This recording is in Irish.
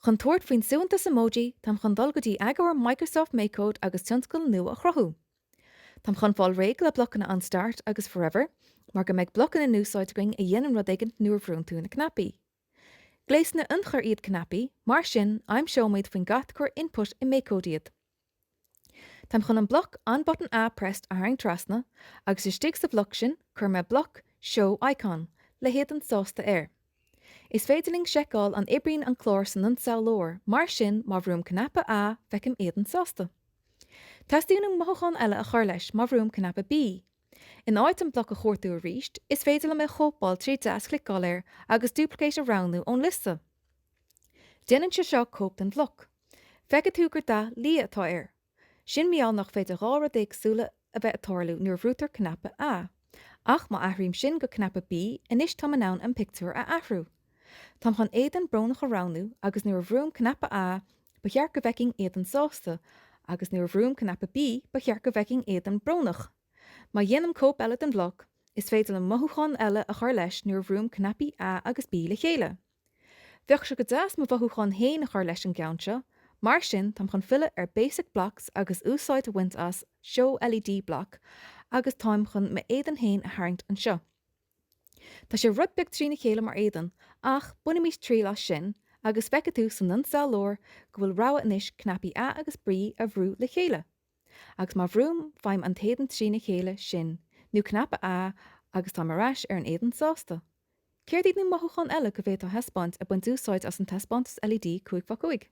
Chun tabhairt faoin suaitheantas emoji, táim chun dul go dtí eagarthóir Microsoft MakeCode agus tionscadal nua a chruthú. Táim chun fáil réidh le blocanna OnStart agus Forever mar go mbeidh blocanna in úsáid againn a dhéanann rud éigin nuair a bhrúnn tú na cnaipí. Gléasanna ionchuir iad cnaipí, mar sin aimseoimid faoin gcatagóir Input i MakeCode iad. Táim chun an bloc OnButton A Pressed a tharraingt trasna agus istigh sa bhloc sin cuirfidh mé bloc Show Icon le héadan sásta air. Is féidir linn seiceáil an oibríonn an clár san ionsamhlóir, mar sin má bhrúim cnaipe A feicim éadan sásta. Teastaíonn uaim mothúchán eile a chur leis má bhrúim cnaipe B. In áit an bloc a chuartú arís, is féidir liom é a chóipeáil trí deaschliceáil air agus Duplicate a roghnú ón liosta. Déanann sé seo cóip den bhloc. Feicfidh tú gur dath liath atá air. Sin mar gheall nach féidir 2 rud éagsúla a bheith ag tarlú nuair a bhrúitear cnaipe A. Ach má athraím sin go cnaipe B, anois táim in ann an pictiúr a athrú. Táim chun éadan brónach a roghnú agus nuair a bhrúim cnaipe A, ba cheart go bhfeicfinn éadan sásta, agus nuair a bhrúim cnaipe B, ba cheart go bhfeicfinn éadan brónach. Má dhéanaim cóip eile den bhloc, is féidir liom mothúchán eile a chur leis nuair a bhrúim cnaipí A agus B le chéile. Bheadh sé go deas mo mhothúcháin féin a chur leis an gceann seo, mar sin táim chun filleadh ar Basic Blocks agus úsáid a bhaint as Show LED Block agus táim chun m'éadan féin a tharraingt anseo. Tá sé rud beag trína chéile mar éadan, ach bainfimis triail as sin agus feicfidh tú san ionsamhlóir go bhfuil rogha anois cnaipí A agus B a bhrú le chéile. Agus má bhrúim, faighim an t-éadan trína chéile sin, nó cnaipe A agus táim ar ais ar an éadan sásta. Céard iad na mothúcháin eile go bhféadfá a thaispeáint ag baint úsáid as an taispeántas LED 5 x 5?